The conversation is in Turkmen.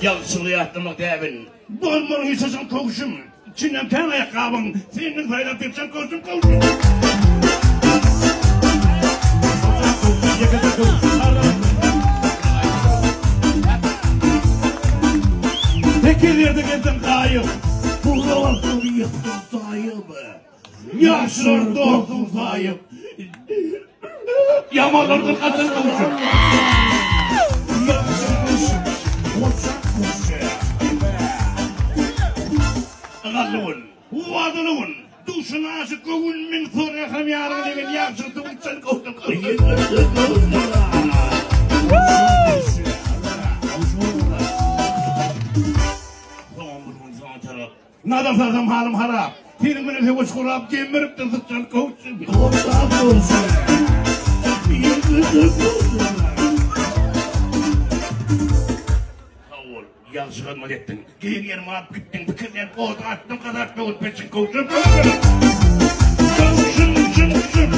Ýagşylygy ýatlamak däbin. Bolmaly hiç haçan köwşüm. Içinden kän aýakgabyň. Senden saýlap geçen köwşüm köwşüm. Tekiz ýerde gezdim gaýyk. Bugla basdym ýykdym saýyp. Ýaşlar dostum saýyp. Ýamanlardan gaçan köwşüm. Ýagşy köwşüm, goçak köwşüm. Ygally gün, wadaly gün, duşan aşyk göwün men soraýasam ýaryň degen ýagşy duşan köwşüm. Soňam bir gün saňa tarap Nazar salsam halym harap. Seniň bilen söweş gurap, gemiripdir syçan köwşüm. Goçak köwşüm. Sag bol, ýagşy hyzmat etdiň. Geýen ýerimi alyp gitdiň, pikirlenip oda atdyň, gazap böwürt peçiň köwşüm. Köwşüm, şüm, şüm.